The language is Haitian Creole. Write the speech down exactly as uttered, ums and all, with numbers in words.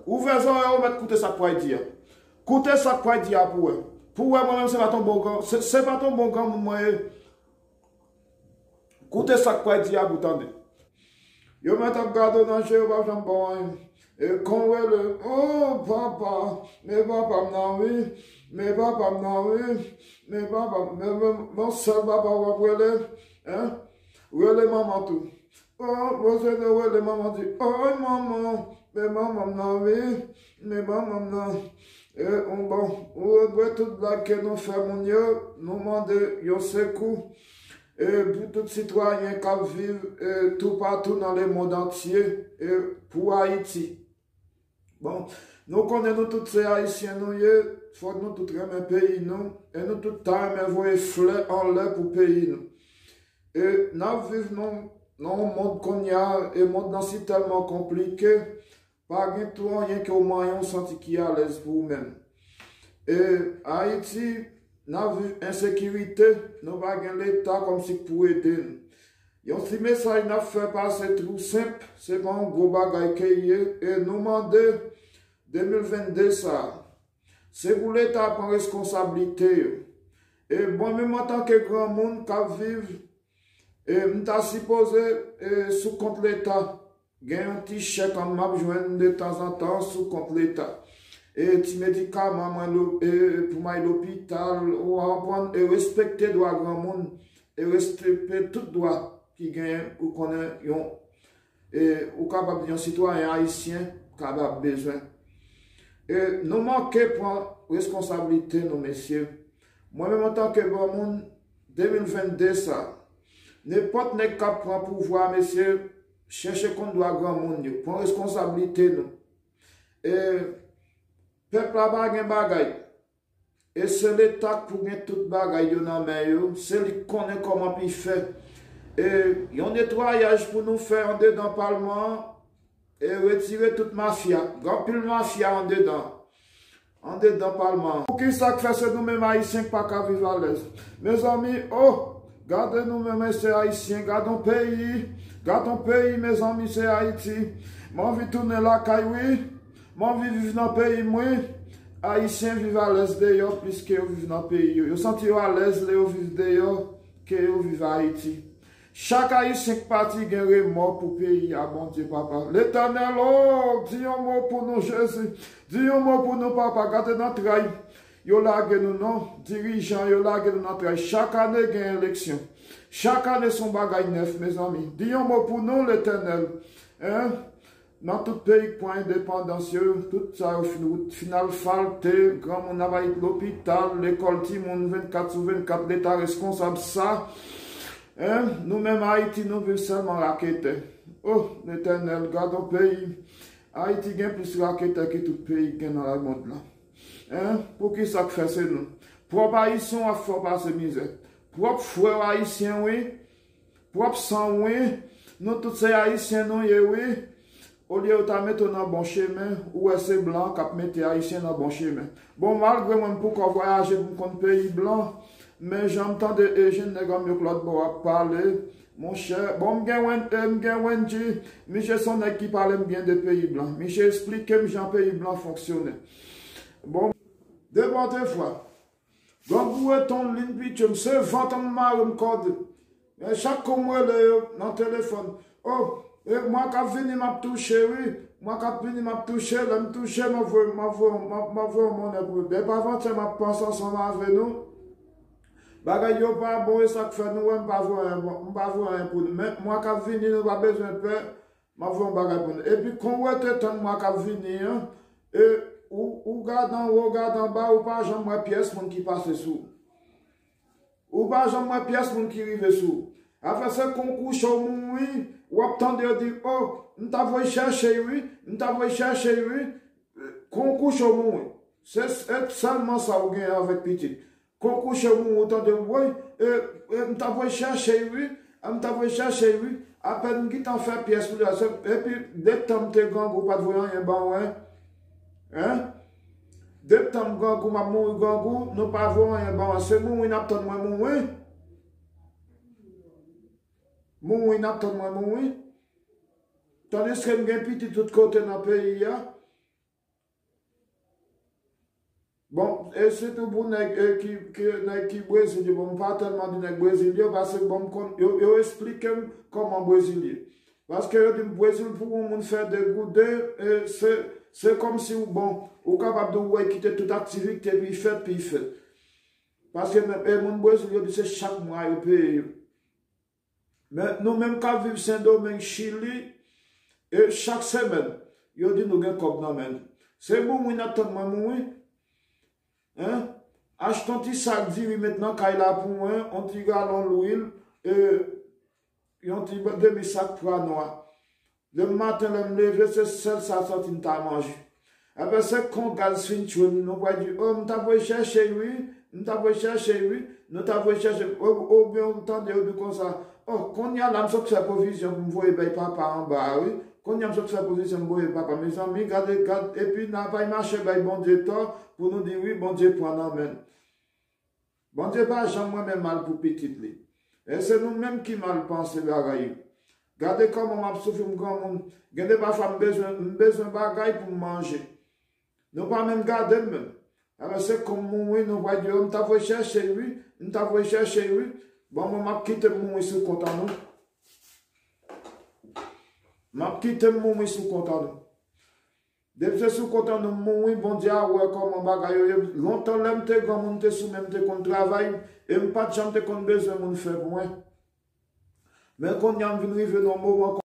Ouvè zòrèy ou, mèt koute sa k pral di a. Koute sa k pral di a pou wè. Pou wè, mwen menm, se pa t on bon gran, se, se pa t on bon granmoun mwen ye. Koute sa k pral di a pou tande. Yo mèt ap gade w nan je, yo p ap janm ba w anyen. E kon w rele, o papa, men papa m nan wi, men papa m nan wi, men papa m, men, men, men sèl papa w ap rele, en? Rele manman tou. O, Roselin rele manman di, oy manman, men manman m nan wi, men manman m nan. E, bon, ou dwe tout blag ke nou fè moun yo, nou mande yon sekou. E, pou tout sitwayen k ap viv, e, toupatou nan lemonn antye, e, pou Ayiti. Bon, nou konnen nou tout se Ayisyen nou ye, fòk nou tout renmen peyi nou, e nou tout ta renmen voye flè anlè pou peyi nou. E n ap viv nan, nan yon mond kounye a, e mond lan si tèlman konplike, pa gen tou anyen ke w manyen w santi ki alèz pou ou menm. E Ayiti, n ap viv ensekirite, nou pa gen Leta kòmsi k pou ede n. Yon ti mesaj n ap fè pase tou senp, se pa yon gwo bagay ke l ye, e nou mande de mil vennde sa a, se pou Leta pran reskonsablite yo. E mwen menm antanke granmoun k ap viv, e m ta sipoze, e sou kont Leta, gen yon ti chèk an m ap jwenn de tanzantan sou kont Leta. E ti medikaman mwen lo-, e pou m al lopital, ou konprann, e respekte dwa granmoun, e respekte tout dwa ki genyen, ou konnen yon, e ou kapab yon sitwayen ayisyen kapab bezwen. E nou manke pran reskonsablite nou, mesye. Mwen menm antanke granmoun, de mil vennde sa, nenpòt nèg k ap pran pouvwa, mesye, chèche konn dwa granmoun yo, pran reskonsablite nou. E pèp la pa gen bagay. E se Leta k pou gen tout bagay yo nan men yo, se li k konnen kòman pou l fè. E yon netwayaj pou nou fè andedan palman an, e retire tout mafya. Gen anpil mafya andedan, andedan palman an. Poukisa k fè se nou menm Ayisyen k pa ka viv alèz? Mezanmi, o, gade nou menm, mesye Ayisyen, gade yon peyi, gade yon peyi, mezanmi, se Ayiti. M anvi tounen lakay, wi. M anvi viv nan peyi m, wi. Ayisyen viv alèz deyò plis ke yo viv nan peyi yo. Yo santi yo alèz lè yo viv deyò ke yo viv Ayiti. Chak Ayisyen k pati gen remò pou peyi a, Bondye Papa. Letènèl, o, di yon mo pou nou, Jezi. Di yon mo pou nou, Papa. Gade nan tray yo lage nou, non. Dirijan yo lage nou nan tray. Chak ane gen eleksyon. Chak ane se yon bagay nèf, mezanmi. Di yon mo pou nou, Letènèl. En? Nan tout peyi k pran endepandans yo, tout sa yo fin, wout fin alfalte, granmoun ap al lopital, lekòl timoun vennkat sou vennkat, Leta reskonsab sa. En? Nou menm Ayiti, nou viv sèlman raketè. O, Letènèl, gad yon peyi. Ayiti gen plis raketè ke tout peyi k gen nan lemonn lan. En? Poukisa k fè se nou? Pwòp Ayisyen w ap fè w pase mizè. Pwòp frè w Ayisyen, wi. Pwòp san w, wi. Nou tout se Ayisyen nou ye, wi. Olye yo ta mete w nan bon chemen, ou wè se blan k ap mete Ayisyen nan bon chemen. Bon, malgre mwen m poko vwayaje pou m konn peyi blan, men jan m tande Eugène nèg an m yo k lòt bò ap pale, monchè, bon, m gen Wen-, e, m gen Wendy, misye se yon nèg ki pale m byen de peyi blan. Misye esplike m jan peyi blan fonksyone. Bon, de bò de fwa. Grangou rete yon liy pitye m, se vant an m mare m kòde. Men chak kou m rele yo nan telefòn, o, e mwa k ap vini m ap touche wi, mwa k ap vini m ap touche, lè m touche, m ap voye, m ap voye, m ap, m ap voye yon monnen pou yo. Depi avantyè m ap panse ansanm avè nou, bagay yo pa bon, e sa k fè nou wè m pa voye anyen, m pa voye anyen pou nou. Men mwa k ap vini, nou pa bezwen pè, m ap voye yon bagay pou nou. Epi kon w rete tann mwa k ap vini an, e ou, ou gade anwo, w gade anba, ou pa janm wè pyès moun ki pase sou ou. Ou pa janm wè pyès moun ki rive sou ou. Afè se kon w kouche w mouri, w ap tande yo di, o, m ta voye chèche l wi, m ta voye chèche l wi. Kon w kouche w mouri. Se, se sèlman sa ou genyen avèk pitit. Kon w kouche w mouri, ou tande, woy, e, e, m ta voye chèche l wi, e, m ta voye chèche l wi. Apèn m gentan fè pyès pou li a, se, epi depi tan m te grangou, ou pa t voye anyen ban mwen. Hein? Depi tan m grangou, m ap mouri grangou, nou pa voye anyen ban mwen. Se mouri n ap tann mwen mouri. Mouri n ap tann mwen mouri. Tandiske m gen pitit tout kote nan peyi a. Bon, e sitou pou nèg e, ki, ki, nèg ki Brezil yo, bon, m pa tèlman di nèg Brezil yo, paske bon, m konn, yo, yo eksplike m kòman Brezil ye. Paske yo di m Brezil pou yon moun fè de gouden, e se, se kòmsi ou bon, ou kapab di ou wè kite tout aktivite, pi fèt, pi fèt. Paske menm, e moun Brezil yo di se chak mwa yo peye yo. Men nou menm k ap viv Sendomeng, Chili, e chak semèn, yo di nou gen kòb nan men nou. Se mouri n ap tann mwen mouri. Hein? Achte yon ti sak diri met nan kay la pou mwen, yon ti galon lwil, e yon ti ba- demi sak pwa nwa. Demen maten lè m leve, se sèl sa santi m ta manje. Apre se kon gaz fin tchwe m, nou pral di, o, m t ap voye chèche wi, m t ap voye chèche wi, nou t ap voye chèche, o, oubyen ou tande yo di konsa, o, kounye a la m sot fè pwovizyon pou m voye bay papa anba a wi, kounye a m sot fè pwovizyon m voye papa, mezanmi, gade, gade, epi n a pral mache bay Bondye tò pou nou di wi, Bondye pran nan men n. Bondye pa janm renmen mal pou pitit li. E se nou menm ki mal panse bagay yo. Gade kòman m ap soufri m granmoun. Gen de pafwa m bezwen, m bezwen bagay pou m manje. Nou pa menm gade m menm. Alò se kon m mouri, nou pral di, o, m t ap voye chèche wi, m t ap voye chèche wi. Bon, mwen m ap kite m mouri sou kont an nou. M ap kite m mouri sou kont an nou. Depi se sou kont an nou m mouri, Bondye a wè kòman bagay yo ye. Lontan lè m te granmoun, m te sou men, m te konn travay, e m pa t janm te konn bezwen moun fè pou mwen. Men kounye a m vin rive nan moman